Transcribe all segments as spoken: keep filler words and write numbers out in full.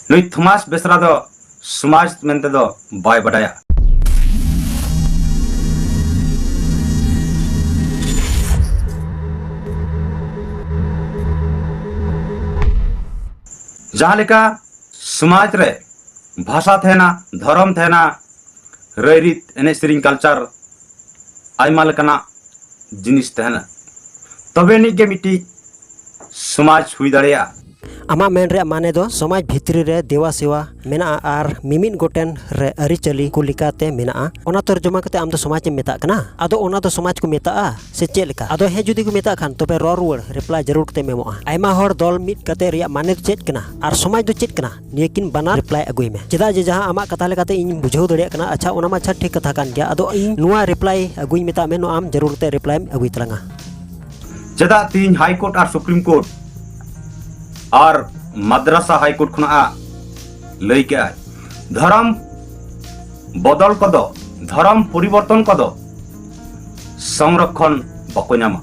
ᱱᱩᱭ ᱛᱷᱚᱢᱟᱥ ᱵᱮᱥᱨᱟ ᱫᱚ ᱥᱚᱢᱟᱡᱽ ᱢᱮᱱᱛᱮ ᱫᱚ ᱵᱟᱭ ᱵᱟᱰᱟᱭᱟ᱾ ᱡᱟᱦᱟᱸ ᱞᱮᱠᱟ ᱥᱚᱢᱟᱡᱽ ᱨᱮ ᱵᱷᱟᱥᱟ ᱛᱟᱦᱮᱱᱟ, ᱫᱷᱚᱨᱚᱢ ᱛᱟᱦᱮᱱᱟ, ᱨᱟᱹᱭᱨᱤᱛ, ᱮᱱᱮᱡ ᱥᱮᱨᱮᱧ, ᱠᱟᱞᱪᱟᱨ, ᱟᱭᱢᱟ ᱞᱮᱠᱟᱱᱟᱜ ᱡᱤᱱᱤᱥ ᱛᱟᱦᱮᱱᱟ, ᱛᱚᱵᱮ ᱟᱹᱱᱤᱡ ᱜᱮ ᱢᱤᱫᱴᱤᱡ ᱥᱚᱢᱟᱡᱽ ᱦᱩᱭ ᱫᱟᱲᱮᱭᱟᱜᱼᱟ᱾ ᱟᱢᱟᱜ ᱢᱮᱱ ᱨᱮᱭᱟᱜ ᱢᱟᱱᱮ ᱫᱚ ᱥᱚᱢᱟᱡᱽ ᱵᱷᱤᱛᱨᱤ ᱨᱮ ᱫᱮᱣᱟ ᱥᱮᱣᱟ ᱢᱮᱱᱟᱜᱼᱟ ᱟᱨ ᱢᱤᱢᱤᱫ ᱜᱚᱴᱮᱱ ᱨᱮ ᱟᱹᱨᱤᱪᱟᱹᱞᱤ ᱠᱚ ᱞᱮᱠᱟᱛᱮ ᱢᱮᱱᱟᱜᱼᱟ, ᱚᱱᱟ ᱛᱚᱨᱡᱚᱢᱟ ᱠᱟᱛᱮ ᱟᱢ ᱫᱚ ᱥᱚᱢᱟᱡᱽ ᱮᱢ ᱢᱮᱛᱟᱜ ᱠᱟᱱᱟ? ᱟᱫᱚ ᱚᱱᱟ ᱫᱚ ᱥᱚᱢᱟᱡᱽ ᱠᱚ ᱢᱮᱛᱟᱜᱼᱟ ᱥᱮ ᱪᱮᱫ ᱞᱮᱠᱟ? ᱟᱫᱚ ᱦᱮᱸ ᱡᱩᱫᱤ ᱠᱚ ᱢᱮᱛᱟᱜ ᱠᱷᱟᱱ, ᱛᱚᱵᱮ ᱨᱚᱲ ᱨᱩᱣᱟᱹᱲ, ᱨᱤᱯᱞᱟᱭ ᱡᱟᱹᱨᱩᱲ ᱠᱟᱛᱮᱢ ᱮᱢᱚᱜᱼᱟ᱾ ᱟᱭᱢᱟ ᱦᱚᱲ ᱫᱚᱞ ᱢᱤᱫ ᱠᱟᱛᱮ ᱨᱮᱭᱟᱜ ᱢᱟᱱᱮ ᱫᱚ ᱪᱮᱫ ᱠᱟᱱᱟ ᱟᱨ ᱥᱚᱢᱟᱡᱽ ᱫᱚ ᱪᱮᱫ ᱠᱟᱱᱟ? ᱱᱤᱭᱟᱹ ᱠᱤᱱ ᱵᱟᱱᱟᱨ ᱨᱤᱯᱞᱟᱭ ᱟᱹᱜᱩᱭ ᱢᱮ᱾ ᱪᱮᱫᱟᱜ ᱡᱮ ᱡᱟᱦᱟᱸ ᱟᱢᱟᱜ ᱠᱟᱛᱷᱟ ᱞᱮᱠᱟᱛᱮ ᱤᱧ ᱵᱩᱡᱷᱟᱹᱣ ᱫᱟᱲᱮᱭᱟᱜ ᱠᱟᱱᱟ, ᱟᱪᱪᱷᱟ, ᱚᱱᱟ ᱢᱟ ᱟᱪᱪᱷᱟ ᱴᱷᱤᱠ ᱠᱟᱛᱷᱟ ᱠᱟᱱ ᱜᱮᱭᱟ, ᱟᱫᱚ ᱤᱧ ᱱᱚᱣᱟ ᱨᱤᱯᱞᱟᱭ ᱟᱹᱜᱩᱧ ᱢᱮᱛᱟᱜ ᱢᱮ, ᱱᱚᱣᱟ ᱟᱢ ᱡᱟᱹᱨᱩᱲ ᱛᱮ ᱨᱤᱯᱞᱟᱭ ᱮᱢ ᱟᱹᱜᱩᱭ ᱛᱟᱞᱟᱝᱟ᱾ ᱪᱮᱫᱟᱜ ᱛᱤᱦᱤᱧ ᱦᱟᱭ ᱠᱳᱨᱴ ᱟᱨ ᱥᱩᱯᱨᱤᱢ ᱠᱳᱨᱴ ᱟᱨ ᱢᱟᱫᱽᱨᱟᱥᱟ ᱦᱟᱭ ᱠᱳᱨᱴ ᱠᱷᱚᱱᱟᱜ ᱞᱟᱹᱭ ᱠᱮᱜᱼᱟᱭ, ᱫᱷᱚᱨᱚᱢ ᱵᱚᱫᱚᱞ ᱠᱚᱫᱚ, ᱫᱷᱚᱨᱚᱢ ᱯᱚᱨᱤᱵᱚᱨᱛᱚᱱ ᱠᱚᱫᱚ ᱥᱚᱝᱨᱚᱠᱷᱚᱱ ᱵᱟᱠᱚ ᱧᱟᱢᱟ᱾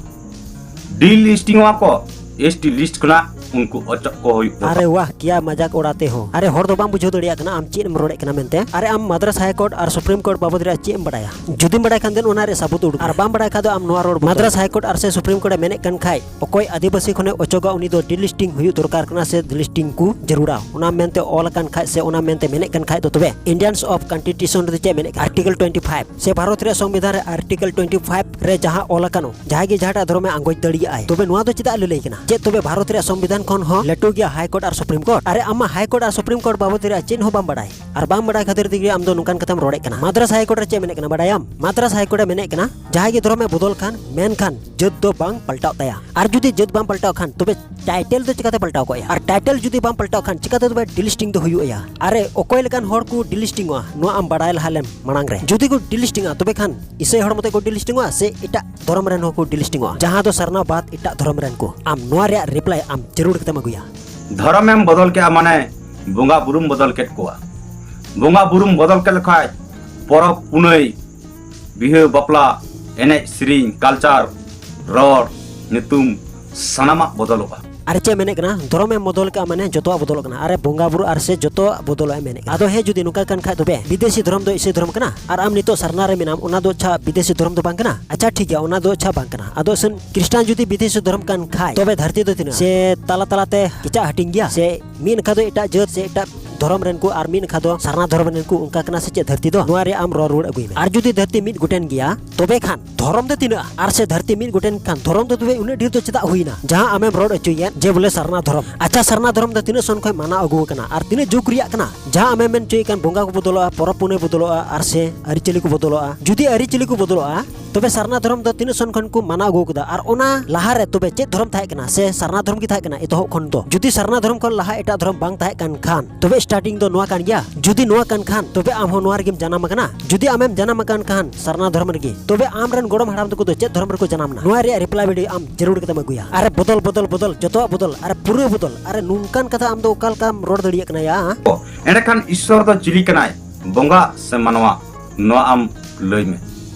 ᱰᱤ ᱞᱤᱥᱴᱤᱝᱚᱜᱼᱟ ᱠᱚ, ᱮᱥ ᱴᱤ ᱞᱤᱥᱴ ᱠᱷᱚᱱᱟᱜ ᱩᱱᱠᱩ ᱚᱪᱚᱜ ᱠᱚ ᱦᱩᱭᱩᱜ ᱫᱚᱨᱠᱟᱨ᱾ ᱟᱨᱮ ᱣᱟᱦ, ᱠᱤᱭᱟ ᱢᱟᱡᱟᱠ ᱩᱲᱟᱛᱮ ᱦᱳ᱾ ᱟᱨᱮ, ᱦᱚᱲ ᱫᱚ ᱵᱟᱢ ᱵᱩᱡᱷᱟᱹᱣ ᱫᱟᱲᱮᱭᱟᱜ ᱠᱟᱱᱟ ᱟᱢ ᱪᱮᱫ ᱮᱢ ᱨᱚᱲᱮᱫ ᱠᱟᱱᱟ ᱢᱮᱱᱛᱮ? ᱟᱨᱮ, ᱟᱢ ᱢᱟᱫᱽᱨᱟᱥ ᱦᱟᱭ ᱠᱳᱨᱴ ᱟᱨ ᱥᱩᱯᱨᱤᱢ ᱠᱳᱨᱴ ᱵᱟᱵᱚᱫ ᱨᱮ ᱪᱮᱫ ᱮᱢ ᱵᱟᱲᱟᱭᱟ? ᱡᱩᱫᱤᱢ ᱵᱟᱲᱟᱭ ᱠᱷᱟᱱ ᱫᱮᱱ ᱚᱱᱟ ᱨᱮ ᱥᱟᱵᱩᱛ ᱩᱰᱩᱠ ᱢᱮ᱾ ᱟᱨ ᱵᱟᱢ ᱵᱟᱲᱟᱭ ᱠᱷᱟᱱ ᱫᱚ ᱟᱢ ᱱᱚᱣᱟ ᱨᱚᱲ ᱵᱚᱱᱫᱚᱭ ᱢᱮ᱾ ᱢᱟᱫᱽᱨᱟᱥ ᱦᱟᱭ ᱠᱳᱨᱴ ᱟᱨ ᱥᱮ ᱥᱩᱯᱨᱤᱢ ᱠᱳᱨᱴ ᱮ ᱢᱮᱱᱮᱫ ᱠᱟᱱ ᱠᱷᱟᱡ, ᱚᱠᱚᱭ ᱟᱹᱫᱤᱵᱟᱹᱥᱤ ᱠᱷᱚᱱᱮ ᱚᱪᱚᱜᱟ ᱩᱱᱤ ᱫᱚ ᱰᱤ ᱞᱤᱥᱴᱤᱝ ᱦᱩᱭᱩᱜ ᱫᱚᱨᱠᱟᱨ ᱠᱟᱱᱟ ᱥᱮ ᱰᱤ ᱞᱤᱥᱴᱤᱝ ᱠᱚ ᱡᱟᱹᱨᱩᱲᱟ, ᱚᱱᱟ ᱢᱮᱱᱛᱮ ᱚᱞ ᱟᱠᱟᱱ ᱠᱷᱟᱡ ᱥᱮ ᱚᱱᱟ ᱢᱮᱱᱛᱮ ᱢᱮᱱᱮᱫ ᱠᱟᱱ ᱠᱷᱟᱡ ᱫᱚ, ᱛᱚᱵᱮ Indians of Constitution ᱨᱮᱫᱚ ᱪᱮᱫ ᱢᱮᱱᱮᱫ ᱠᱟᱱᱟ? ᱟᱨᱴᱤᱠᱮᱞ ᱴᱩᱭᱮᱱᱴᱤ ᱯᱷᱟᱭᱤᱵᱷ ᱥᱮ ᱵᱷᱟᱨᱚᱛ ᱨᱮᱭᱟᱜ ᱥᱚᱝᱵᱤᱫᱷᱟᱱ ᱨᱮ ᱟᱨᱴᱤᱠᱮᱞ ᱴᱩᱭᱮᱱᱴᱤ ᱯᱷᱟᱭᱤᱵᱷ ᱨᱮ ᱡᱟᱦᱟᱸ ᱚᱞ ᱟᱠᱟᱱᱟ, ᱡᱟᱦᱟᱸᱭ ᱜᱮ ᱡᱟᱦᱟᱸᱴᱟᱜ ᱫᱷᱚᱨᱚᱢᱮ ᱟᱸᱜᱚᱪ ᱫᱟᱲᱮᱭᱟᱜᱼᱟᱭ, ᱛᱚᱵᱮ ᱱᱚᱣᱟ ᱫᱚ ᱪᱮᱫᱟᱜ ᱞᱟᱹᱞᱟᱹᱭ ᱠᱟᱱᱟ? ᱪᱮᱫ ᱛᱚᱵᱮ ᱵᱷᱟᱨᱚᱛ ᱨᱮᱭᱟᱜ ᱥᱚᱝᱵᱤᱫᱷᱟᱱ ᱠᱷᱚᱱ ᱦᱚᱸ ᱞᱟᱹᱴᱩ ᱜᱮᱭᱟ ᱦᱟᱭ ᱠᱳᱨᱴ ᱟᱨ ᱥᱩᱯᱨᱤᱢ ᱠᱳᱨᱴ? ᱟᱨᱮ, ᱟᱢ ᱢᱟ ᱦᱟᱭ ᱠᱳᱨᱴ ᱟᱨ ᱥᱩᱯᱨᱤᱢ ᱠᱳᱨᱴ ᱵᱟᱵᱚᱫ ᱨᱮᱭᱟᱜ ᱪᱮᱫ ᱦᱚᱸ ᱵᱟᱢ ᱵᱟᱲᱟᱭ᱾ ᱟᱨ ᱵᱟᱢ ᱵᱟᱲᱟᱭ ᱠᱷᱟᱹᱛᱤᱨ ᱛᱮᱜᱮ ᱟᱢ ᱫᱚ ᱱᱚᱝᱠᱟᱱ ᱠᱟᱛᱷᱟᱢ ᱨᱚᱲᱮᱫ ᱠᱟᱱᱟ᱾ ᱢᱟᱫᱽᱨᱟᱥ ᱦᱟᱭ ᱠᱳᱨᱴ ᱨᱮ ᱪᱮᱫ ᱢᱮᱱᱮᱫ ᱠᱟᱱᱟ ᱵᱟᱲᱟᱭᱟᱢ? ᱢᱟᱫᱽᱨᱟᱥ ᱦᱟᱭ ᱠᱳᱨᱴ ᱮ ᱢᱮᱱᱮᱫ ᱠᱟᱱᱟ, ᱡᱟᱦᱟᱸᱭ ᱜᱮ ᱫᱷᱚᱨᱚᱢᱮ ᱵᱚᱫᱚᱞ ᱠᱷᱟᱱ, ᱢᱮᱱᱠᱷᱟᱱ ᱡᱟᱹᱛ ᱫᱚ ᱵᱟᱝ ᱯᱟᱞᱴᱟᱣ ᱛᱟᱭᱟ᱾ ᱟᱨ ᱡᱩᱫᱤ ᱡᱟᱹᱛ ᱵᱟᱝ ᱯᱟᱞᱴᱟᱣ ᱠᱷᱟᱱ, ᱛᱚᱵᱮ ᱴᱟᱭᱴᱮᱞ ᱫᱚ ᱪᱤᱠᱟᱛᱮ ᱯᱟᱞᱴᱟᱣ ᱠᱚᱜᱼᱟ? ᱟᱨ ᱴᱟᱭᱴᱮᱞ ᱡᱩᱫᱤ ᱵᱟᱝ ᱯᱟᱞᱴᱟᱣ ᱠᱷᱟᱱ, ᱪᱤᱠᱟᱛᱮ ᱛᱚᱵᱮ ᱰᱤ ᱞᱤᱥᱴᱤᱝ ᱫᱚ ᱦᱩᱭᱩᱜᱼᱟ? ᱟᱨᱮ, ᱚᱠᱚᱭ ᱞᱮᱠᱟᱱ ᱦᱚᱲ ᱠᱚ ᱰᱤ ᱞᱤᱥᱴᱤᱝᱚᱜᱼᱟ, ᱱᱚᱣᱟ ᱟᱢ ᱵᱟᱲᱟᱭ ᱞᱟᱦᱟ ᱞᱮᱢ ᱢᱟᱲᱟᱝ ᱨᱮ᱾ ᱡᱩᱫᱤ ᱠᱚ ᱰᱤ ᱞᱤᱥᱴᱤᱝᱚᱜᱼᱟ, ᱛᱚᱵᱮ ᱠᱷᱟᱱ ᱤᱥᱟᱹᱭ ᱦᱚᱲ ᱢᱚᱛᱚ ᱠᱚ ᱰᱤ ᱞᱤᱥᱴᱤᱝᱚᱜᱼᱟ ᱥᱮ ᱮᱴᱟᱜ ᱫᱷᱚᱨᱚᱢ ᱨᱮᱱ ᱦᱚᱸᱠᱚ ᱰᱤ ᱞᱤᱥᱴᱤᱝᱚᱜᱼᱟ, ᱡᱟᱦᱟᱸ ᱫᱚ ᱥᱟᱨᱱᱟ ᱵᱟᱫ ᱮᱴᱟᱜ ᱫᱷᱚᱨᱚᱢ ᱨᱮᱱ ᱠᱚ? ᱟᱢ ᱱᱚᱣᱟ ᱨᱮᱭᱟᱜ ᱨᱤᱯᱞᱟᱭ ᱟᱢ ᱡᱟᱹᱨᱩᱲ ᱠᱟᱛᱮᱢ ᱟᱹᱜᱩᱭᱟ᱾ ᱫᱷᱚᱨᱚᱢᱮᱢ ᱵᱚᱫᱚᱞ ᱠᱮᱜᱼᱟ, ᱢᱟᱱᱮ ᱵᱚᱸᱜᱟ ᱵᱩᱨᱩᱢ ᱵᱚᱫᱚᱞ ᱠᱮᱫ ᱠᱚᱣᱟ᱾ ᱵᱚᱸᱜᱟ ᱵᱩᱨᱩᱢ ᱵᱚᱫᱚᱞ ᱠᱮᱫ ᱞᱮᱠᱷᱟᱡ ᱯᱚᱨᱚᱵᱽ ᱯᱩᱱᱟᱹᱭ, ᱵᱤᱦᱟᱹ ᱵᱟᱯᱞᱟ, ᱮᱱᱮᱡ ᱥᱮᱨᱮᱧ, ᱠᱟᱞᱪᱟᱨ, ᱨᱚᱲ, ᱧᱩᱛᱩᱢ, ᱥᱟᱱᱟᱢᱟᱜ ᱵᱚᱫᱚᱞᱚᱜᱼᱟ᱾ ᱟᱨ ᱪᱮᱫ ᱢᱮᱱᱮᱫ ᱠᱟᱱᱟ, ᱫᱷᱚᱨᱚᱢ ᱮᱢ ᱵᱚᱫᱚᱞ ᱠᱟᱜᱼᱟ ᱢᱟᱱᱮ ᱡᱚᱛᱚᱣᱟᱜ ᱵᱚᱫᱚᱞᱚᱜ ᱠᱟᱱᱟ᱾ ᱟᱨᱮ ᱵᱚᱸᱜᱟ ᱵᱩᱨᱩ ᱟᱨ ᱥᱮ ᱡᱚᱛᱚᱣᱟᱜ ᱵᱚᱫᱚᱞᱚᱜ ᱮ ᱢᱮᱱᱮᱫ ᱠᱟᱱᱟ᱾ ᱟᱫᱚ ᱦᱮᱸ, ᱡᱩᱫᱤ ᱱᱚᱝᱠᱟ ᱠᱟᱱ ᱠᱷᱟᱡ ᱛᱚᱵᱮ ᱵᱤᱫᱮᱥᱤ ᱫᱷᱚᱨᱚᱢ ᱫᱚ ᱤᱥᱟᱹᱭ ᱫᱷᱚᱨᱚᱢ ᱠᱟᱱᱟ ᱟᱨ ᱟᱢ ᱱᱤᱛᱚᱜ ᱥᱟᱨᱱᱟ ᱨᱮ ᱢᱮᱱᱟᱢ, ᱚᱱᱟ ᱫᱚ ᱟᱪᱪᱷᱟ ᱵᱤᱫᱮᱥᱤ ᱫᱷᱚᱨᱚᱢ ᱫᱚ ᱵᱟᱝ ᱠᱟᱱᱟ? ᱟᱪᱪᱷᱟ ᱴᱷᱤᱠ ᱜᱮᱭᱟ, ᱚᱱᱟ ᱫᱚ ᱟᱪᱪᱷᱟ ᱵᱟᱝ ᱠᱟᱱᱟ᱾ ᱟᱫᱚ ᱥᱮᱱ ᱠᱷᱨᱤᱥᱴᱟᱱ ᱡᱩᱫᱤ ᱵᱤᱫᱮᱥᱤ ᱫᱷᱚᱨᱚᱢ ᱠᱟᱱ ᱠᱷᱟᱡ ᱛᱚᱵᱮ ᱫᱷᱟᱹᱨᱛᱤ ᱫᱚ ᱛᱤᱱᱟᱹᱜ ᱥᱮ ᱛᱟᱞᱟ ᱛᱟᱞᱟᱛᱮ ᱠᱮᱪᱟᱜ ᱦᱟᱹᱴᱤᱧ ᱜᱮᱭᱟ ᱥᱮ ᱢᱤᱫ ᱱᱟᱠᱷᱟ ᱫᱚ ᱮᱴᱟᱜ ᱡᱟᱹᱛ ᱥᱮ ᱮᱴᱟᱜ ᱫᱷᱚᱨᱚᱢ ᱨᱮᱱ ᱠᱚ ᱟᱨ ᱢᱤᱫ ᱱᱟᱠᱷᱟ ᱫᱚ ᱥᱟᱨᱱᱟ ᱫᱷᱚᱨᱚᱢ ᱨᱮᱱ ᱠᱚ ᱚᱱᱠᱟ ᱠᱟᱱᱟ ᱥᱮ ᱪᱮᱫ ᱫᱷᱟᱹᱨᱛᱤ ᱫᱚ? ᱱᱚᱣᱟ ᱨᱮ ᱟᱢ ᱨᱚᱲ ᱨᱩᱣᱟᱹᱲ ᱟᱹᱜᱩᱭ ᱢᱮ᱾ ᱟᱨ ᱡᱩᱫᱤ ᱫᱷᱟᱹᱨᱛᱤ ᱢᱤᱫ ᱜᱚᱴᱮᱱ ᱜᱮᱭᱟ ᱛᱚᱵᱮ ᱠᱷᱟᱱ ᱫᱷᱚᱨᱚᱢ ᱫᱚ ᱛᱤᱱᱟᱹᱜᱼᱟ? ᱟᱨ ᱥᱮ ᱫᱷᱟᱹᱨᱛᱤ ᱢᱤᱫ ᱜᱚᱴᱮᱱ ᱠᱷᱟᱱ ᱫᱷᱚᱨᱚᱢ ᱫᱚ ᱛᱚᱵᱮ ᱩᱱᱟᱹᱜ ᱰᱷᱮᱨ ᱫᱚ ᱪᱮᱫᱟᱜ ᱦᱩᱭᱱᱟ? ᱡᱟᱦᱟᱸ ᱟᱢᱮᱢ ᱨᱚᱲ ᱚᱪᱚᱭᱮᱫ ᱡᱮ ᱵᱚᱞᱮ ᱥᱟᱨᱱᱟ ᱫᱷᱚᱨᱚᱢ, ᱟᱪᱪᱷᱟ ᱥᱟᱨᱱᱟ ᱫᱷᱚᱨᱚᱢ ᱫᱚ ᱛᱤᱱᱟᱹᱜ ᱥᱚᱱ ᱠᱷᱚᱱ ᱢᱟᱱᱟᱣ ᱟᱹᱜᱩ ᱟᱠᱟᱱᱟ ᱟᱨ ᱛᱤᱱᱟᱹᱜ ᱡᱩᱜᱽ ᱨᱮᱭᱟᱜ ᱠᱟᱱᱟ? ᱡᱟᱦᱟᱸ ᱟᱢᱮᱢ ᱢᱮᱱ ᱚᱪᱚᱭᱮᱫ ᱠᱟᱱ ᱵᱚᱸᱜᱟ ᱠᱚ ᱵᱚᱫᱚᱞᱚᱜᱼᱟ, ᱯᱚᱨᱚᱵᱽ ᱯᱩᱱᱟᱹᱭ ᱵᱚᱫᱚᱞᱚᱜᱼᱟ, ᱟᱨ ᱥᱮ ᱟᱹᱨᱤᱪᱟᱹᱞᱤ ᱠᱚ ᱵᱚᱫᱚᱞᱚᱜᱼᱟ, ᱡᱩᱫᱤ ᱟᱹᱨᱤᱪᱟᱹᱞᱤ ᱠᱚ ᱵᱚᱫᱚᱞᱚᱜᱼᱟ ᱛᱚᱵᱮ ᱥᱟᱨᱱᱟ ᱫᱷᱚᱨᱚᱢ ᱫᱚ ᱛᱤᱱᱟᱹᱜ ᱥᱚᱱ ᱠᱷᱚᱱ ᱠᱚ ᱢᱟᱱᱟᱣ ᱟᱹᱜᱩ ᱟᱠᱟᱫᱟ? ᱟᱨ ᱚᱱᱟ ᱞᱟᱦᱟ ᱨᱮ ᱛᱚᱵᱮ ᱪᱮᱫ ᱫᱷᱚᱨᱚᱢ ᱛᱟᱦᱮᱸ ᱠᱟᱱᱟ? ᱥᱮ ᱥᱟᱨᱱᱟ ᱫᱷᱚᱨᱚᱢ ᱜᱮ ᱛᱟᱦᱮᱸ ᱠᱟᱱᱟ ᱮᱛᱚᱦᱚᱵ ᱠᱷᱚᱱ ᱫᱚ? ᱡᱩᱫᱤ ᱥᱟᱨᱱᱟ ᱫᱷᱚᱨᱚᱢ ᱠᱷᱚᱱ ᱞᱟᱦᱟ ᱮᱴᱟᱜ ᱫᱷᱚᱨᱚᱢ ᱵᱟᱝ ᱛᱟᱦᱮᱸ ᱠᱟᱱ ᱠᱷᱟᱱ ᱛᱚᱵᱮ starting ᱫᱚ ᱱᱚᱣᱟ ᱠᱟᱱ ᱜᱮᱭᱟ? ᱡᱩᱫᱤ ᱱᱚᱣᱟ ᱠᱟᱱ ᱠᱷᱟᱱ ᱛᱚᱵᱮ ᱟᱢ ᱦᱚᱸ ᱱᱚᱣᱟ ᱨᱮᱜᱮᱢ ᱡᱟᱱᱟᱢ ᱟᱠᱟᱱᱟ? ᱡᱩᱫᱤ ᱟᱢᱮᱢ ᱡᱟᱱᱟᱢ ᱟᱠᱟᱱ ᱠᱷᱟᱱ ᱥᱟᱨᱱᱟ ᱫᱷᱚᱨᱚᱢ ᱨᱮᱜᱮ, ᱛᱚᱵᱮ ᱟᱢ ᱨᱮᱱ ᱜᱚᱲᱚᱢ ᱦᱟᱲᱟᱢ ᱛᱟᱠᱚ ᱫᱚ ᱪᱮᱫ ᱫᱷᱚᱨᱚᱢ ᱨᱮᱠᱚ ᱡᱟᱱᱟᱢ ᱮᱱᱟ? ᱱᱚᱣᱟ ᱨᱮᱭᱟᱜ reply video ᱟᱢ ᱡᱟᱹᱨᱩᱲ ᱠᱟᱛᱮᱢ ᱟᱹᱜᱩᱭᱟ᱾ ᱟᱨᱮ ᱵᱚᱫᱚᱞ, ᱵᱚᱫᱚᱞ, ᱵᱚᱫᱚᱞ, ᱡᱚᱛᱚᱣᱟᱜ ᱵᱚᱫᱚᱞ, ᱟᱨᱮ ᱯᱩᱨᱟᱹ ᱵᱚᱫᱚᱞ᱾ ᱟᱨᱮ ᱱᱚᱝᱠᱟᱱ ᱠᱟᱛᱷᱟ ᱟᱢ ᱫᱚ ᱚᱠᱟ ᱞᱮᱠᱟᱢ ᱨᱚᱲ ᱫᱟᱲᱮᱭᱟᱜ ᱠᱟᱱᱟ ᱭᱟ? ᱮᱸᱰᱮᱠᱷᱟᱱ ᱤᱥᱥᱚᱨ ᱫᱚ ᱪᱤᱞᱤ ᱠᱟᱱᱟᱭ, ᱵᱚᱸᱜᱟ ᱥᱮ ᱢᱟᱱᱣᱟ? ᱱᱚᱣᱟ ᱟᱢ ᱞᱟᱹᱭ ᱢᱮ᱾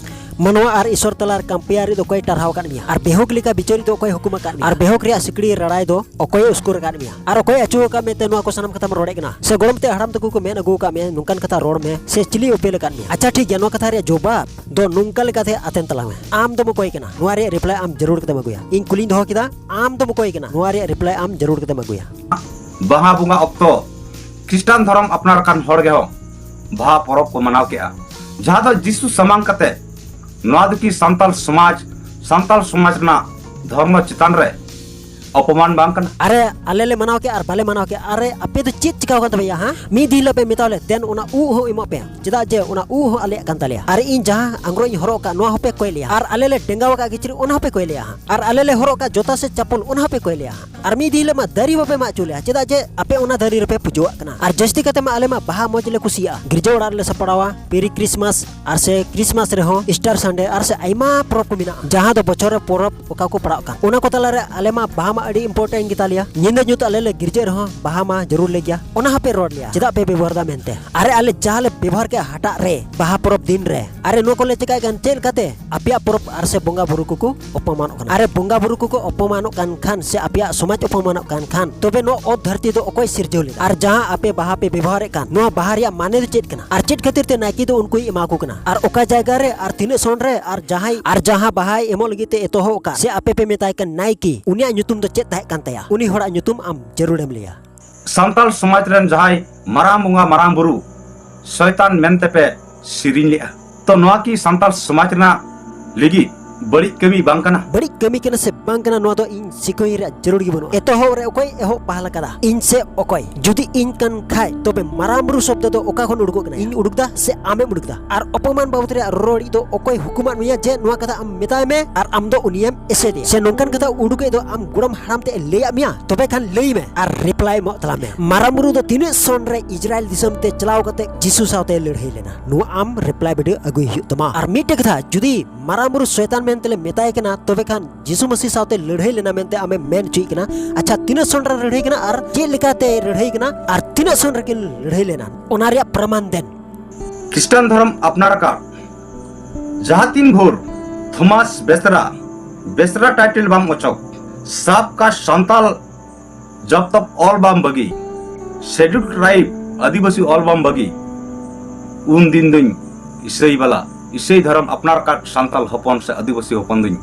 ᱢᱟᱱᱣᱟ ᱟᱨ ᱤᱥᱥᱚᱨ ᱛᱟᱞᱟ ᱨᱮ compare ᱫᱚ ᱚᱠᱚᱭ ᱴᱟᱨᱦᱟᱣ ᱟᱠᱟᱫ ᱢᱮᱭᱟ? ᱟᱨ ᱵᱮᱦᱩᱠ ᱞᱮᱠᱟ ᱵᱤᱪᱟᱹᱨᱤ ᱫᱚ ᱚᱠᱚᱭ ᱦᱩᱠᱩᱢ ᱟᱠᱟᱫ ᱢᱮᱭᱟ? ᱟᱨ ᱵᱮᱦᱩᱠ ᱨᱮᱭᱟᱜ ᱥᱤᱠᱲᱤ ᱨᱟᱲᱟᱭ ᱫᱚ ᱚᱠᱚᱭᱮ ᱩᱥᱠᱩᱨ ᱟᱠᱟᱫ ᱢᱮᱭᱟ? ᱟᱨ ᱚᱠᱚᱭ ᱟᱹᱪᱩ ᱟᱠᱟᱫ ᱢᱮᱛᱮ ᱱᱚᱣᱟ ᱠᱚ ᱥᱟᱱᱟᱢ ᱠᱟᱛᱷᱟᱢ ᱨᱚᱲᱮᱫ ᱠᱟᱱᱟ? ᱥᱮ ᱜᱚᱲᱚᱢ ᱛᱮ ᱦᱟᱲᱟᱢ ᱛᱟᱠᱚ ᱠᱚ ᱢᱮᱱ ᱟᱹᱜᱩ ᱟᱠᱟᱫ ᱢᱮᱭᱟ ᱱᱚᱝᱠᱟᱱ ᱠᱟᱛᱷᱟ ᱨᱚᱲ ᱢᱮ, ᱥᱮ ᱪᱤᱞᱤ ᱩᱯᱮᱞ ᱟᱠᱟᱫ ᱢᱮᱭᱟ? ᱟᱪᱪᱷᱟ ᱴᱷᱤᱠ ᱜᱮᱭᱟ, ᱱᱚᱣᱟ ᱠᱟᱛᱷᱟ ᱨᱮᱭᱟᱜ ᱡᱚᱵᱟᱵ ᱫᱚ ᱱᱚᱝᱠᱟ ᱞᱮᱠᱟᱛᱮ ᱟᱛᱮᱱ ᱛᱟᱞᱟᱝ ᱢᱮ᱾ ᱟᱢ ᱫᱚᱢ ᱚᱠᱚᱭ ᱠᱟᱱᱟ? ᱱᱚᱣᱟ ᱨᱮᱭᱟᱜ reply ᱟᱢ ᱡᱟᱹᱨᱩᱲ ᱠᱟᱛᱮᱢ ᱟᱹᱜᱩᱭᱟ᱾ ᱤᱧ ᱠᱩᱞᱤᱧ ᱫᱚᱦᱚ ᱠᱮᱫᱟ, ᱟᱢ ᱫᱚᱢ ᱚᱠᱚᱭ ᱠᱟᱱᱟ? ᱱᱚᱣᱟ ᱨᱮᱭᱟᱜ reply ᱟᱢ ᱡᱟᱹᱨᱩᱲ ᱠᱟᱛᱮᱢ ᱟᱹᱜᱩᱭᱟ᱾ ᱵᱟᱦᱟ ᱵᱚᱸᱜᱟ ᱚᱠᱛᱚ ᱠᱷᱨᱤᱥᱴᱟᱱ ᱫᱷᱚᱨᱚᱢ ᱟᱯᱱᱟᱨ ᱟᱠᱟᱱ ᱦᱚᱲ ᱜᱮᱦᱚᱸ ᱵᱟᱦᱟ ᱯᱚᱨᱚᱵᱽ ᱠᱚ ᱢᱟᱱᱟᱣ ᱠᱮᱜᱼᱟ, ᱡᱟᱦᱟᱸ ᱫᱚ ᱡᱤᱥᱩ ᱥᱟᱢᱟᱝ ᱠᱟᱛᱮ᱾ ᱱᱚᱣᱟ ᱫᱚ ᱠᱤ ᱥᱟᱱᱛᱟᱞ ᱥᱚᱢᱟᱡᱽ, ᱥᱟᱱᱛᱟᱞ ᱥᱚᱢᱟᱡᱽ ᱨᱮᱱᱟᱜ ᱫᱷᱚᱨᱢᱚ ᱪᱮᱛᱟᱱ ᱨᱮ ᱚᱯᱚᱢᱟᱱ ᱵᱟᱝ ᱠᱟᱱᱟ? ᱟᱨᱮ, ᱟᱞᱮ ᱞᱮ ᱢᱟᱱᱟᱣ ᱠᱮᱜᱼᱟ ᱟᱨ ᱵᱟᱞᱮ ᱢᱟᱱᱟᱣ ᱠᱮᱜᱼᱟ᱾ ᱟᱨᱮ, ᱟᱯᱮ ᱫᱚ ᱪᱮᱫ ᱪᱤᱠᱟᱹᱣ ᱠᱟᱱ ᱛᱟᱯᱮᱭᱟ, ᱦᱮᱸ? ᱢᱤᱫ ᱫᱤᱱ ᱦᱤᱞᱳᱜ ᱯᱮ ᱢᱮᱛᱟᱣ ᱞᱮ, "ᱫᱮᱱ ᱚᱱᱟ ᱩᱵ ᱦᱚᱸ ᱮᱢᱚᱜ ᱯᱮ", ᱪᱮᱫᱟᱜ ᱡᱮ ᱚᱱᱟ ᱩᱵ ᱦᱚᱸ ᱟᱞᱮᱭᱟᱜ ᱠᱟᱱ ᱛᱟᱞᱮᱭᱟ᱾ ᱟᱨ ᱤᱧ ᱡᱟᱦᱟᱸ ᱟᱝᱨᱚᱵ ᱤᱧ ᱦᱚᱨᱚᱜ ᱠᱟᱜ, ᱱᱚᱣᱟ ᱦᱚᱸᱯᱮ ᱠᱚᱭ ᱞᱮᱭᱟ᱾ ᱟᱨ ᱟᱞᱮ ᱞᱮ ᱰᱮᱸᱜᱟᱣ ᱟᱠᱟᱫ ᱠᱤᱪᱨᱤᱡ, ᱚᱱᱟ ᱦᱚᱸᱯᱮ ᱠᱚᱭ ᱞᱮᱭᱟ, ᱦᱮᱸ? ᱟᱨ ᱟᱞᱮ ᱞᱮ ᱦᱚᱨᱚᱜ ᱠᱟᱜ ᱡᱚᱛᱟ ᱥᱮ ᱪᱟᱯᱚᱞ, ᱚᱱᱟ ᱦᱚᱸᱯᱮ ᱠᱚᱭ ᱞᱮᱭᱟ, ᱦᱮᱸ? ᱟᱨ ᱢᱤᱫ ᱫᱤᱱ ᱦᱤᱞᱳᱜ ᱢᱟ ᱫᱟᱨᱮ ᱵᱟᱯᱮ ᱢᱟᱜ ᱦᱚᱪᱚ ᱞᱮᱭᱟ, ᱪᱮᱫᱟᱜ ᱡᱮ ᱟᱯᱮ ᱚᱱᱟ ᱫᱟᱨᱮ ᱨᱮᱯᱮ ᱯᱩᱡᱟᱹᱣᱟᱜ ᱠᱟᱱᱟ᱾ ᱟᱨ ᱡᱟᱹᱥᱛᱤ ᱠᱟᱛᱮ ᱢᱟ ᱟᱞᱮ ᱢᱟ ᱵᱟᱦᱟ ᱢᱚᱡᱽ ᱞᱮ ᱠᱩᱥᱤᱭᱟᱜᱼᱟ, ᱜᱤᱨᱡᱟᱹ ᱚᱲᱟᱜ ᱨᱮᱞᱮ ᱥᱟᱯᱲᱟᱣᱟ, ᱯᱮᱨᱤ ᱠᱨᱤᱥᱢᱟᱥ, ᱟᱨ ᱥᱮ ᱠᱨᱤᱥᱢᱟᱥ ᱨᱮᱦᱚᱸ, ᱤᱥᱴᱟᱨ ᱥᱟᱱᱰᱮ, ᱟᱨ ᱥᱮ ᱟᱭᱢᱟ ᱯᱚᱨᱚᱵᱽ ᱠᱚ ᱢᱮᱱᱟᱜᱼᱟ, ᱡᱟᱦᱟᱸ ᱫᱚ ᱵᱚᱪᱷᱚᱨ ᱨᱮ ᱯᱚᱨᱚᱵᱽ ᱚᱠᱟ ᱠᱚ ᱯᱟᱲᱟᱜ ᱠᱟᱱ, ᱚᱱᱟ ᱠᱚ ᱛᱟᱞᱟᱨᱮ ᱟᱞᱮ ᱢᱟ ᱵᱟᱦᱟ ᱢᱟ ᱟᱹᱰᱤ important ᱜᱮᱛᱟ ᱞᱮᱭᱟ᱾ ᱧᱤᱫᱟᱹ ᱧᱩᱛ ᱟᱞᱮ ᱞᱮ ᱜᱤᱨᱡᱟᱹᱜ ᱨᱮᱦᱚᱸ ᱵᱟᱦᱟ ᱢᱟ ᱡᱟᱹᱨᱩᱲ ᱞᱮ ᱜᱮᱭᱟ᱾ ᱚᱱᱟ ᱦᱚᱸᱯᱮ ᱨᱚᱲ ᱞᱮᱭᱟ ᱪᱮᱫᱟᱜ ᱯᱮ ᱵᱮᱵᱚᱦᱟᱨ ᱫᱟ ᱢᱮᱱᱛᱮ᱾ ᱟᱨᱮ ᱟᱞᱮ ᱡᱟᱦᱟᱸ ᱞᱮ ᱵᱮᱵᱚᱦᱟᱨ ᱠᱮᱜᱼᱟ ᱦᱟᱴᱟᱜ ᱨᱮ ᱵᱟᱦᱟ ᱯᱚᱨᱚᱵᱽ ᱫᱤᱱ ᱨᱮ, ᱟᱨᱮ ᱱᱚᱣᱟ ᱠᱚᱞᱮ ᱪᱮᱠᱟᱭᱮᱫ ᱠᱟᱱ ᱪᱮᱫ ᱞᱮᱠᱟᱛᱮ ᱟᱯᱮᱭᱟᱜ ᱯᱚᱨᱚᱵᱽ ᱟᱨ ᱥᱮ ᱵᱚᱸᱜᱟ ᱵᱩᱨᱩ ᱠᱚᱠᱚ ᱚᱯᱚᱢᱟᱱᱚᱜ ᱠᱟᱱᱟ᱾ ᱟᱨᱮ ᱵᱚᱸᱜᱟ ᱵᱩᱨᱩ ᱠᱚᱠᱚ ᱚᱯᱚᱢᱟᱱᱚᱜ ᱠᱟᱱ ᱠᱷᱟᱱ ᱥᱮ ᱟᱯᱮᱭᱟᱜ ᱥᱚᱢᱟᱡᱽ ᱚᱯᱚᱢᱟᱱᱚᱜ ᱠᱟᱱ ᱠᱷᱟᱱ ᱛᱚᱵᱮ ᱱᱚᱣᱟ ᱚᱛ ᱫᱷᱟᱹᱨᱛᱤ ᱫᱚ ᱚᱠᱚᱭ ᱥᱤᱨᱡᱟᱹᱣ ᱞᱮᱫᱟ? ᱟᱨ ᱡᱟᱦᱟᱸ ᱟᱯᱮ ᱵᱟᱦᱟ ᱯᱮ ᱵᱮᱵᱚᱦᱟᱨᱮᱫ ᱠᱟᱱ ᱱᱚᱣᱟ ᱵᱟᱦᱟ ᱨᱮᱭᱟᱜ ᱢᱟᱱᱮ ᱫᱚ ᱪᱮᱫ ᱠᱟᱱᱟ? ᱟᱨ ᱪᱮᱫ ᱠᱷᱟᱹᱛᱤᱨ ᱛᱮ ᱱᱟᱭᱠᱮ ᱫᱚ ᱩᱱᱠᱩᱭ ᱮᱢᱟ ᱠᱚ ᱠᱟᱱᱟ? ᱟᱨ ᱚᱠᱟ ᱡᱟᱭᱜᱟ ᱨᱮ ᱟᱨ ᱛᱤᱱᱟᱹᱜ ᱥᱚᱱ ᱨᱮ ᱟᱨ ᱡᱟᱦᱟᱸᱭ ᱟᱨ ᱡᱟᱦᱟᱸ ᱵᱟᱦᱟᱭ ᱮᱢᱚᱜ ᱞᱟᱹᱜᱤᱫ ᱛᱮ ᱮᱛᱚᱦᱚᱵ ᱟᱠᱟᱫ ᱥᱮ ᱟᱯᱮ ᱯᱮ ᱢᱮᱛᱟᱭ ᱠᱟᱱ ᱱᱟᱭᱠᱮ ᱩᱱᱤᱭᱟᱜ ᱧᱩᱛᱩᱢ ᱫᱚ ᱪᱮᱫ ᱛᱟᱦᱮᱸ ᱠᱟᱱ ᱛᱟᱭᱟ? ᱩᱱᱤ ᱦᱚᱲᱟᱜ ᱧᱩᱛᱩᱢ ᱟᱢ ᱡᱟᱹᱨᱩᱲᱮᱢ ᱞᱟᱹᱭᱟ᱾ ᱥᱟᱱᱛᱟᱲ ᱥᱚᱢᱟᱡᱽ ᱨᱮᱱ ᱡᱟᱦᱟᱸᱭ ᱢᱟᱨᱟᱝ ᱵᱚᱸᱜᱟ ᱢᱟᱨᱟᱝ ᱵᱩᱨᱩ ᱥᱚᱭᱛᱟᱱ ᱢᱮᱱᱛᱮ ᱯᱮ ᱥᱮᱨᱮᱧ ᱞᱮᱜᱼᱟ, ᱛᱚ ᱱᱚᱣᱟ ᱠᱤ ᱥᱟᱱᱛᱟᱲ ᱥᱚᱢᱟᱡᱽ ᱨᱮᱱᱟᱜ ᱞᱟᱹᱜᱤᱫ ᱵᱟᱹᱲᱤᱡ ᱠᱟᱹᱢᱤ ᱵᱟᱝ ᱠᱟᱱᱟ? ᱵᱟᱹᱲᱤᱡ ᱠᱟᱹᱢᱤ ᱠᱟᱱᱟ ᱥᱮ ᱵᱟᱝ ᱠᱟᱱᱟ ᱱᱚᱣᱟ ᱫᱚ ᱤᱧ ᱥᱤᱠᱟᱹᱭ ᱨᱮᱭᱟᱜ ᱡᱟᱹᱨᱩᱲ ᱜᱮ ᱵᱟᱹᱱᱩᱜᱼᱟ᱾ ᱮᱛᱚᱦᱚᱵ ᱨᱮ ᱚᱠᱚᱭ ᱮᱦᱚᱵ ᱯᱟᱦᱞᱟ ᱠᱟᱫᱟ? ᱤᱧ ᱥᱮ ᱚᱠᱚᱭ? ᱡᱩᱫᱤ ᱤᱧ ᱠᱟᱱ ᱠᱷᱟᱡ ᱛᱚᱵᱮ ᱢᱟᱨᱟᱝ ᱵᱩᱨᱩ ᱥᱚᱵᱫᱚ ᱫᱚ ᱚᱠᱟ ᱠᱷᱚᱱ ᱩᱰᱩᱠᱚᱜ ᱠᱟᱱᱟ? ᱤᱧ ᱩᱰᱩᱠ ᱫᱟ ᱥᱮ ᱟᱢᱮᱢ ᱩᱰᱩᱠ ᱫᱟ? ᱟᱨ ᱚᱯᱚᱢᱟᱱ ᱵᱟᱵᱚᱫ ᱨᱮᱭᱟᱜ ᱨᱚᱲ ᱫᱚ ᱚᱠᱚᱭ ᱦᱩᱠᱩᱢᱟᱫ ᱢᱮᱭᱟ ᱡᱮ ᱱᱚᱣᱟ ᱠᱟᱛᱷᱟ ᱟᱢ ᱢᱮᱛᱟᱭ ᱢᱮ ᱟᱨ ᱟᱢ ᱫᱚ ᱩᱱᱤᱭᱮᱢ ᱮᱥᱮᱫᱮᱭᱟ? ᱥᱮ ᱱᱚᱝᱠᱟᱱ ᱠᱟᱛᱷᱟ ᱩᱰᱩᱠᱮᱫ ᱫᱚ ᱟᱢ ᱜᱚᱲᱚᱢ ᱦᱟᱲᱟᱢ ᱛᱮ ᱮ ᱞᱟᱹᱭᱟᱫ ᱢᱮᱭᱟ? ᱛᱚᱵᱮ ᱠᱷᱟᱱ ᱞᱟᱹᱭ ᱢᱮ ᱟᱨ reply ᱮᱢᱚᱜ ᱛᱟᱞᱟᱝ ᱢᱮ᱾ ᱢᱟᱨᱟᱝ ᱵᱩᱨᱩ ᱫᱚ ᱛᱤᱱᱟᱹᱜ ᱥᱚᱱ ᱨᱮ ᱤᱡᱽᱨᱟᱭᱮᱞ ᱫᱤᱥᱚᱢ ᱛᱮ ᱪᱟᱞᱟᱣ ᱠᱟᱛᱮ ᱡᱤᱥᱩ ᱥᱟᱶᱛᱮ ᱞᱟᱹᱲᱦᱟᱹᱭ ᱞᱮᱱᱟ? ᱱᱚᱣᱟ ᱟᱢ reply video ᱟᱹᱜᱩᱭ ᱦᱩᱭᱩᱜ ᱛᱟᱢᱟ᱾ ᱟᱨ ᱢᱤᱫᱴᱮᱡ ᱠᱟᱛᱷᱟ, ᱡᱩᱫᱤ ᱢᱟᱨᱟᱝ ᱵᱩᱨᱩ ᱥᱚᱭᱛᱟᱱ ᱢᱮᱱᱛᱮ ᱞᱮ ᱢᱮᱛᱟᱭ ᱠᱟᱱᱟ, ᱛᱚᱵᱮ ᱠᱷᱟᱱ ᱡᱤᱥᱩ ᱢᱟᱹᱥᱤ ᱥᱟᱶᱛᱮ ᱞᱟᱹᱲᱦᱟᱹᱭ ᱞᱮᱱᱟ ᱢᱮᱱᱛᱮ ᱟᱢᱮᱢ ᱢᱮᱱ ᱦᱚᱪᱚᱭᱮᱫ ᱠᱟᱱᱟ᱾ ᱟᱪᱪᱷᱟ, ᱛᱤᱱᱟᱹᱜ ᱥᱚᱱ ᱨᱮ ᱞᱟᱹᱲᱦᱟᱹᱭ ᱠᱟᱱᱟ ᱟᱨ ᱪᱮᱫ ᱞᱮᱠᱟᱛᱮ ᱞᱟᱹᱲᱦᱟᱹᱭ ᱠᱟᱱᱟ ᱟᱨ ᱛᱤᱱᱟᱹᱜ ᱥᱚᱱ ᱨᱮᱠᱤᱱ ᱞᱟᱹᱲᱦᱟᱹᱭ ᱞᱮᱱᱟ? ᱚᱱᱟ ᱨᱮᱭᱟᱜ ᱯᱨᱚᱢᱟᱱ ᱫᱮᱱ᱾ ᱠᱷᱨᱤᱥᱴᱟᱱ ᱫᱷᱚᱨᱚᱢ ᱟᱯᱱᱟᱨ ᱟᱠᱟᱫ ᱡᱟᱦᱟᱸ ᱛᱤᱱ ᱵᱷᱳᱨ ᱛᱷᱚᱢᱟᱥ ᱵᱮᱥᱨᱟ, ᱵᱮᱥᱨᱟ title ᱵᱟᱢ ᱚᱪᱚᱜ, ᱥᱟᱵ ᱠᱟ ᱥᱟᱱᱛᱟᱞ ᱡᱚᱵ ᱛᱚᱠ ᱚᱞ ᱵᱟᱢ ᱵᱟᱹᱜᱤ, schedule tribe ᱟᱹᱫᱤᱵᱟᱹᱥᱤ ᱚᱞ ᱵᱟᱢ ᱵᱟᱹᱜᱤ, ᱩᱱ ᱫᱤᱱ ᱫᱩᱧ ᱤᱥᱟᱹᱭ ᱵᱟᱞᱟ, ᱤᱥᱟᱹᱭ ᱫᱷᱚᱨᱚᱢ ᱟᱯᱱᱟᱨ ᱟᱠᱟᱫ ᱥᱟᱱᱛᱟᱞ ᱦᱚᱯᱚᱱ ᱥᱮ ᱟᱹᱫᱤᱵᱟᱹᱥᱤ ᱦᱚᱯᱚᱱ ᱫᱩᱧ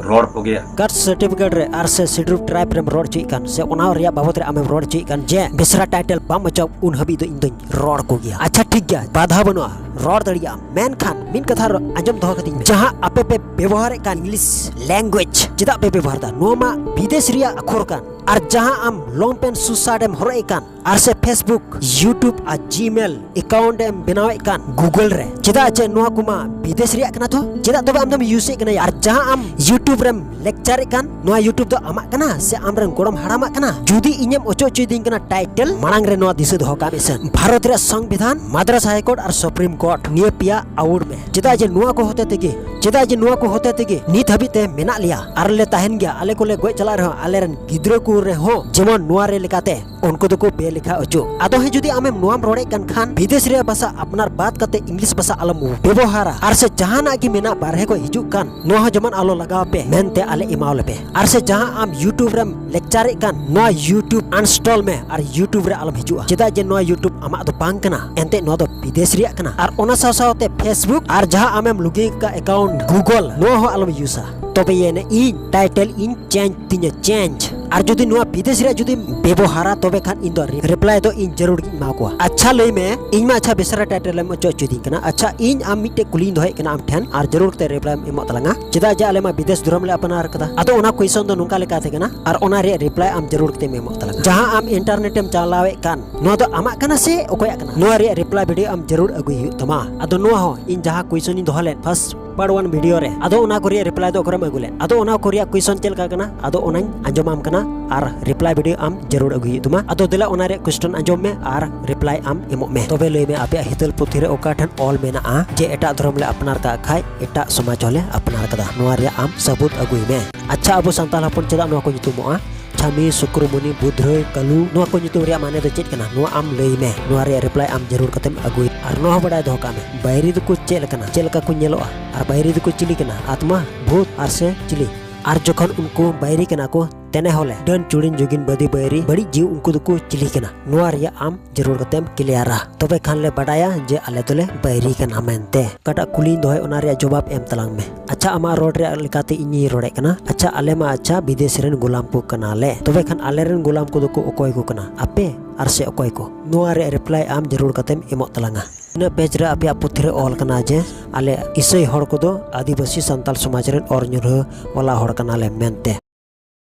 ᱨᱚᱲ ᱠᱚᱜᱮᱭᱟ᱾ Caste certificate ᱨᱮ ᱟᱨ ᱥᱮ schedule tribe ᱨᱮᱢ ᱨᱚᱲ ᱦᱚᱪᱚᱭᱮᱫ ᱠᱟᱱ ᱥᱮ ᱚᱱᱟ ᱨᱮᱭᱟᱜ ᱵᱟᱵᱚᱫ ᱨᱮ ᱟᱢᱮᱢ ᱨᱚᱲ ᱦᱚᱪᱚᱭᱮᱫ ᱠᱟᱱ ᱡᱮ ᱵᱮᱥᱨᱟ title ᱵᱟᱢ ᱚᱪᱚᱜ ᱩᱱ ᱦᱟᱹᱵᱤᱡ ᱫᱚ ᱤᱧ ᱫᱚᱧ ᱨᱚᱲ ᱠᱚᱜᱮᱭᱟ᱾ ᱟᱪᱪᱷᱟ ᱴᱷᱤᱠ ᱜᱮᱭᱟ, ᱵᱟᱫᱷᱟ ᱵᱟᱹᱱᱩᱜᱼᱟ, ᱨᱚᱲ ᱫᱟᱲᱮᱭᱟᱜ ᱟᱢ, ᱢᱮᱱᱠᱷᱟᱱ ᱢᱤᱫ ᱠᱟᱛᱷᱟ ᱨᱚ-, ᱟᱸᱡᱚᱢ ᱫᱚᱦᱚ ᱠᱟᱹᱛᱤᱧ ᱢᱮ, ᱡᱟᱦᱟᱸ ᱟᱯᱮ ᱯᱮ ᱵᱮᱵᱚᱦᱟᱨᱮᱫ ᱠᱟᱱ English language ᱪᱮᱫᱟᱜ ᱯᱮ ᱵᱮᱵᱚᱦᱟᱨ ᱮᱫᱟ? ᱱᱚᱣᱟ ᱢᱟ ᱵᱤᱫᱮᱥ ᱨᱮᱭᱟᱜ ᱟᱠᱷᱚᱨ ᱠᱟᱱ, ᱟᱨ ᱡᱟᱦᱟᱸ ᱟᱢ long pant shoe shirt ᱮᱢ ᱦᱚᱨᱚᱜ ᱮᱫ ᱠᱟᱱ ᱟᱨ ᱥᱮ Facebook, YouTube ᱟᱨ Gmail account ᱮᱢ ᱵᱮᱱᱟᱣᱮᱫ ᱠᱟᱱ Google ᱨᱮ, ᱪᱮᱫᱟᱜ ᱪᱮ ᱱᱚᱣᱟ ᱠᱚᱢᱟ ᱵᱤᱫᱮᱥ ᱨᱮᱭᱟᱜ ᱠᱟᱱᱟ? ᱛᱚ ᱪᱮᱫᱟᱜ ᱛᱚᱵᱮ ᱟᱢ ᱫᱚᱢ use ᱮᱫ ᱠᱟᱱᱟ? ᱟᱨ ᱡᱟᱦᱟᱸ ᱟᱢ YouTube ᱨᱮᱢ lecture ᱮᱫ ᱠᱟᱱ ᱱᱚᱣᱟ YouTube ᱫᱚ ᱟᱢᱟᱜ ᱠᱟᱱᱟ ᱥᱮ ᱟᱢᱨᱮᱱ ᱜᱚᱲᱚᱢ ᱦᱟᱲᱟᱢᱟᱜ ᱠᱟᱱᱟ? ᱡᱩᱫᱤ ᱤᱧᱮᱢ ᱚᱪᱚ ᱚᱪᱚᱭᱫᱤᱧ ᱠᱟᱱᱟ title, ᱢᱟᱲᱟᱝ ᱨᱮ ᱱᱚᱣᱟ ᱫᱤᱥᱟᱹ ᱫᱚᱦᱚ ᱠᱟᱜ ᱢᱮ ᱥᱮ, ᱵᱷᱟᱨᱚᱛ ᱨᱮᱭᱟᱜ ᱥᱚᱝᱵᱤᱫᱷᱟᱱ, ᱢᱟᱫᱽᱨᱟᱥ High Court ᱟᱨ Supreme Court, ᱱᱤᱭᱟᱹ ᱯᱮᱭᱟ ᱟᱣᱩᱲ ᱢᱮ᱾ ᱪᱮᱫᱟᱜ ᱡᱮ ᱱᱚᱣᱟ ᱠᱚ ᱦᱚᱛᱮ ᱛᱮᱜᱮ, ᱪᱮᱫᱟᱜ ᱡᱮ ᱱᱚᱣᱟ ᱠᱚ ᱦᱚᱛᱮ ᱛᱮᱜᱮ ᱱᱤᱛ ᱦᱟᱹᱵᱤᱡ ᱛᱮ ᱢᱮᱱᱟᱜ ᱞᱮᱭᱟ ᱟᱨ ᱞᱮ ᱛᱟᱦᱮᱱ ᱜᱮᱭᱟ᱾ ᱟᱞᱮ ᱠᱚᱞᱮ ᱜᱚᱡ ᱪᱟᱞᱟᱜ ᱨᱮᱦᱚᱸ ᱟᱞᱮᱨᱮᱱ ᱜᱤᱫᱽᱨᱟᱹ ᱠᱚ ᱨᱮᱦᱚᱸ ᱡᱮᱢᱚᱱ ᱱᱚᱣᱟ ᱨᱮ ᱞᱮᱠᱟᱛᱮ ᱩᱱᱠᱩ ᱫᱚᱠᱚ ᱵᱮᱞᱮᱠᱷᱟ ᱚᱪᱚᱜ᱾ ᱟᱫᱚ ᱦᱮᱸ, ᱡᱩᱫᱤ ᱟᱢᱮᱢ ᱱᱚᱣᱟᱢ ᱨᱚᱲᱮᱫ ᱠᱟᱱ ᱠᱷᱟᱱ, ᱵᱤᱫᱮᱥ ᱨᱮᱭᱟᱜ ᱵᱷᱟᱥᱟ ᱟᱯᱱᱟᱨ ᱵᱟᱫ ᱠᱟᱛᱮ English ᱵᱷᱟᱥᱟ ᱟᱞᱚᱢ ᱵᱮᱵᱚᱦᱟᱨᱟ, ᱟᱨ ᱥᱮ ᱡᱟᱦᱟᱱᱟᱜ ᱜᱮ ᱢᱮᱱᱟᱜ ᱵᱟᱨᱦᱮ ᱠᱷᱚᱱ ᱦᱤᱡᱩᱜ ᱠᱟᱱ, ᱱᱚᱣᱟ ᱦᱚᱸ ᱡᱮᱢᱚᱱ ᱟᱞᱚ ᱞᱟᱜᱟᱣ ᱯᱮ ᱢᱮᱱᱛᱮ ᱟᱞᱮ ᱮᱢᱟᱣ ᱞᱮᱯᱮ᱾ ᱟᱨ ᱥᱮ ᱡᱟᱦᱟᱸ ᱟᱢ YouTube ᱨᱮᱢ lecture ᱮᱫ ᱠᱟᱱ, ᱱᱚᱣᱟ YouTube uninstall ᱢᱮ ᱟᱨ YouTube ᱨᱮ ᱟᱞᱚᱢ ᱦᱤᱡᱩᱜᱼᱟ, ᱪᱮᱫᱟᱜ ᱡᱮ ᱱᱚᱣᱟ YouTube ᱟᱢᱟᱜ ᱫᱚ ᱵᱟᱝ ᱠᱟᱱᱟ, ᱮᱱᱛᱮ ᱱᱚᱣᱟ ᱫᱚ ᱵᱤᱫᱮᱥ ᱨᱮᱭᱟᱜ ᱠᱟᱱᱟ᱾ ᱟᱨ ᱚᱱᱟ ᱥᱟᱶ ᱥᱟᱶᱛᱮ Facebook ᱟᱨ ᱡᱟᱦᱟᱸ ᱟᱢᱮᱢ login ᱟᱠᱟᱫ account Google, ᱱᱚᱣᱟ ᱦᱚᱸ ᱟᱞᱚᱢ use ᱟ᱾ ᱛᱚᱵᱮ ᱭᱮᱱ ᱤᱧ title ᱤᱧ change ᱛᱤᱧᱟᱹ, change᱾ ᱟᱨ ᱡᱩᱫᱤ ᱱᱚᱣᱟ ᱵᱤᱫᱮᱥ ᱨᱮᱭᱟᱜ ᱡᱩᱫᱤᱢ ᱵᱮᱵᱚᱦᱟᱨᱟ, ᱛᱚᱵᱮ ᱠᱷᱟᱱ ᱤᱧ ᱫᱚ re-, reply ᱫᱚ ᱤᱧ ᱡᱟᱹᱨᱩᱲ ᱜᱤᱧ ᱮᱢᱟ ᱠᱚᱣᱟ᱾ ᱟᱪᱪᱷᱟ, ᱞᱟᱹᱭ ᱢᱮ, ᱤᱧ ᱢᱟ ᱟᱪᱪᱷᱟ ᱵᱮᱥᱟᱨᱟ title ᱮᱢ ᱚᱪᱚ ᱚᱪᱚᱭᱫᱤᱧ ᱠᱟᱱᱟ᱾ ᱟᱪᱪᱷᱟ, ᱤᱧ ᱟᱢ ᱢᱤᱫᱴᱮᱡ ᱠᱩᱞᱤᱧ ᱫᱚᱦᱚᱭᱮᱫ ᱠᱟᱱᱟ ᱟᱢ ᱴᱷᱮᱱ, ᱟᱨ ᱡᱟᱹᱨᱩᱲ ᱠᱟᱛᱮ reply ᱮᱢ ᱮᱢᱚᱜ ᱛᱟᱞᱟᱝᱟ᱾ ᱪᱮᱫᱟᱜ ᱡᱮ ᱟᱞᱮ ᱢᱟ ᱵᱤᱫᱮᱥ ᱫᱷᱚᱨᱚᱢ ᱞᱮ ᱟᱯᱱᱟᱨ ᱠᱟᱫᱟ᱾ ᱟᱫᱚ ᱚᱱᱟ question ᱫᱚ ᱱᱚᱝᱠᱟ ᱞᱮᱠᱟᱛᱮ ᱠᱟᱱᱟ, ᱟᱨ ᱚᱱᱟ ᱨᱮᱭᱟᱜ reply ᱟᱢ ᱡᱟᱹᱨᱩᱲ ᱠᱟᱛᱮᱢ ᱮᱢᱚᱜ ᱛᱟᱞᱟᱝᱟ᱾ ᱡᱟᱦᱟᱸ ᱟᱢ internet ᱮᱢ ᱪᱟᱞᱟᱣᱮᱫ ᱠᱟᱱ, ᱱᱚᱣᱟ ᱫᱚ ᱟᱢᱟᱜ ᱠᱟᱱᱟ ᱥᱮ ᱚᱠᱚᱭᱟᱜ ᱠᱟᱱᱟ? ᱱᱚᱣᱟ ᱨᱮᱭᱟᱜ reply video ᱟᱢ ᱡᱟᱹᱨᱩᱲ ᱟᱹᱜᱩᱭ ᱦᱩᱭᱩᱜ ᱛᱟᱢᱟ᱾ ᱟᱫᱚ ᱱᱚᱣᱟ ᱦᱚᱸ ᱤᱧ ᱡᱟᱦᱟᱸ question ᱤᱧ ᱫᱚᱦᱚ ᱞᱮᱫ first part one video ᱨᱮ, ᱟᱫᱚ ᱚᱱᱟ ᱠᱚ ᱨᱮᱭᱟᱜ reply ᱫᱚ ᱚᱠᱟᱨᱮᱢ ᱟᱹᱜᱩ ᱞᱮᱫ? ᱟᱫᱚ ᱚᱱᱟ ᱠᱚ ᱨᱮᱭᱟᱜ question ᱪᱮᱫ ᱞᱮᱠᱟ ᱠᱟᱱᱟ, ᱟᱫᱚ ᱚᱱᱟᱧ ᱟᱸᱡᱚᱢᱟᱢ ᱠᱟᱱᱟ, ᱟᱨ reply video ᱟᱢ ᱡᱟᱹᱨᱩᱲ ᱟᱹᱜᱩᱭ ᱦᱩᱭᱩᱜ ᱛᱟᱢᱟ᱾ ᱟᱫᱚ ᱫᱮᱞᱟ, ᱚᱱᱟ ᱨᱮᱭᱟᱜ question ᱟᱸᱡᱚᱢ ᱢᱮ ᱟᱨ reply ᱟᱢ ᱮᱢᱚᱜ ᱢᱮ᱾ ᱛᱚᱵᱮ ᱞᱟᱹᱭ ᱢᱮ, ᱟᱯᱮᱭᱟᱜ ᱦᱤᱛᱟᱹᱞ ᱯᱩᱛᱷᱤ ᱨᱮ ᱚᱠᱟ ᱴᱷᱮᱱ ᱚᱞ ᱢᱮᱱᱟᱜᱼᱟ ᱡᱮ ᱮᱴᱟᱜ ᱫᱷᱚᱨᱚᱢ ᱞᱮ ᱟᱯᱱᱟᱨ ᱠᱟᱜ ᱠᱷᱟᱡ ᱮᱴᱟᱜ ᱥᱚᱢᱟᱡᱽ ᱦᱚᱸᱞᱮ ᱟᱯᱱᱟᱨ ᱠᱟᱫᱟ? ᱱᱚᱣᱟ ᱨᱮᱭᱟᱜ ᱟᱢ ᱥᱟᱹᱵᱩᱛ ᱟᱹᱜᱩᱭ ᱢᱮ᱾ ᱟᱪᱪᱷᱟ, ᱟᱵᱚ ᱥᱟᱱᱛᱟᱲ ᱦᱚᱯᱚᱱ ᱪᱮᱫᱟᱜ ᱱᱚᱣᱟ ᱠᱚ ᱧᱩᱛᱩᱢᱚᱜᱼᱟ? ᱪᱷᱟᱢᱤ, ᱥᱩᱠᱨᱩᱢᱩᱱᱤ, ᱵᱩᱫᱷᱨᱟᱹᱭ, ᱠᱟᱹᱞᱩ, ᱱᱚᱣᱟ ᱠᱚ ᱧᱩᱛᱩᱢ ᱨᱮᱭᱟᱜ ᱢᱟᱱᱮ ᱫᱚ ᱪᱮᱫ ᱠᱟᱱᱟ? ᱱᱚᱣᱟ ᱟᱢ ᱞᱟᱹᱭ ᱢᱮ᱾ ᱱᱚᱣᱟ ᱨᱮᱭᱟᱜ reply ᱟᱢ ᱡᱟᱹᱨᱩᱲ ᱠᱟᱛᱮᱢ ᱟᱹᱜᱩᱭ᱾ ᱟᱨ ᱱᱚᱣᱟ ᱦᱚᱸ ᱵᱟᱰᱟᱭ ᱫᱚᱦᱚ ᱠᱟᱜ ᱢᱮ, ᱵᱟᱭᱨᱤ ᱫᱚᱠᱚ ᱪᱮᱫ ᱞᱮᱠᱟᱱᱟ? ᱪᱮᱫ ᱞᱮᱠᱟ ᱠᱚ ᱧᱮᱞᱚᱜᱼᱟ? ᱟᱨ ᱵᱟᱭᱨᱤ ᱫᱚᱠᱚ ᱪᱤᱞᱤ ᱠᱟᱱᱟ? ᱟᱛᱢᱟ, ᱵᱷᱩᱛ, ᱟᱨ ᱥᱮ ᱪᱤᱞᱤ? ᱟᱨ ᱡᱚᱠᱷᱚᱱ ᱩᱱᱠᱩ ᱵᱟᱭᱨᱤ ᱠᱟᱱᱟ ᱠᱚ, ᱛᱮᱱᱮ ᱦᱚᱞᱮ ᱰᱟᱹᱱ, ᱪᱩᱲᱤᱱ, ᱡᱩᱜᱤᱱ, ᱵᱟᱹᱫᱤ, ᱵᱟᱹᱭᱨᱤ, ᱵᱟᱹᱲᱤᱡ ᱡᱤᱣᱤ, ᱩᱱᱠᱩ ᱫᱚᱠᱚ ᱪᱤᱞᱤ ᱠᱟᱱᱟ? ᱱᱚᱣᱟ ᱨᱮᱭᱟᱜ ᱟᱢ ᱡᱟᱹᱨᱩᱲ ᱠᱟᱛᱮᱢ ᱠᱞᱤᱭᱟᱨᱟ, ᱛᱚᱵᱮ ᱠᱷᱟᱱ ᱞᱮ ᱵᱟᱰᱟᱭᱟ ᱡᱮ ᱟᱞᱮ ᱫᱚᱞᱮ ᱵᱟᱹᱭᱨᱤ ᱠᱟᱱᱟ ᱢᱮᱱᱛᱮ᱾ ᱚᱠᱟᱴᱟᱜ ᱠᱩᱞᱤᱧ ᱫᱚᱦᱚᱭ, ᱚᱱᱟ ᱨᱮᱭᱟᱜ ᱡᱚᱵᱟᱵ ᱮᱢ ᱛᱟᱞᱟᱝ ᱢᱮ᱾ ᱟᱪᱪᱷᱟ, ᱟᱢᱟᱜ ᱨᱚᱲ ᱨᱮᱭᱟᱜ ᱞᱮᱠᱟᱛᱮ ᱤᱧᱤᱧ ᱨᱚᱲᱮᱫ ᱠᱟᱱᱟ᱾ ᱟᱪᱪᱷᱟ, ᱟᱞᱮ ᱢᱟ ᱟᱪᱪᱷᱟ ᱵᱤᱫᱮᱥ ᱨᱮᱱ ᱜᱳᱞᱟᱢ ᱠᱚ ᱠᱟᱱᱟᱞᱮ, ᱛᱚᱵᱮ ᱠᱷᱟᱱ ᱟᱞᱮ ᱨᱮᱱ ᱜᱳᱞᱟᱢ ᱠᱚᱫᱚ ᱠᱚ ᱚᱠᱚᱭ ᱠᱚ ᱠᱟᱱᱟ? ᱟᱯᱮ ᱟᱨ ᱥᱮ ᱚᱠᱚᱭ ᱠᱚ? ᱱᱚᱣᱟ ᱨᱮᱭᱟᱜ reply ᱟᱢ ᱡᱟᱹᱨᱩᱲ ᱠᱟᱛᱮᱢ ᱮᱢᱚᱜ ᱛᱟᱞᱟᱝᱟ᱾ ᱛᱤᱱᱟᱹᱜ page ᱨᱮ ᱟᱯᱮᱭᱟᱜ ᱯᱩᱛᱷᱤ ᱨᱮ ᱚᱞ ᱠᱟᱱᱟ ᱡᱮ ᱟᱞᱮ ᱤᱥᱟᱹᱭ ᱦᱚᱲ ᱠᱚᱫᱚ ᱟᱹᱫᱤᱵᱟᱹᱥᱤ ᱥᱟᱱᱛᱟᱞ ᱥᱚᱢᱟᱡᱽ ᱨᱮᱱ ᱚᱨ ᱧᱩᱨᱦᱟᱹ ᱣᱟᱞᱟ ᱦᱚᱲ ᱠᱟᱱᱟᱞᱮ ᱢᱮᱱᱛᱮ?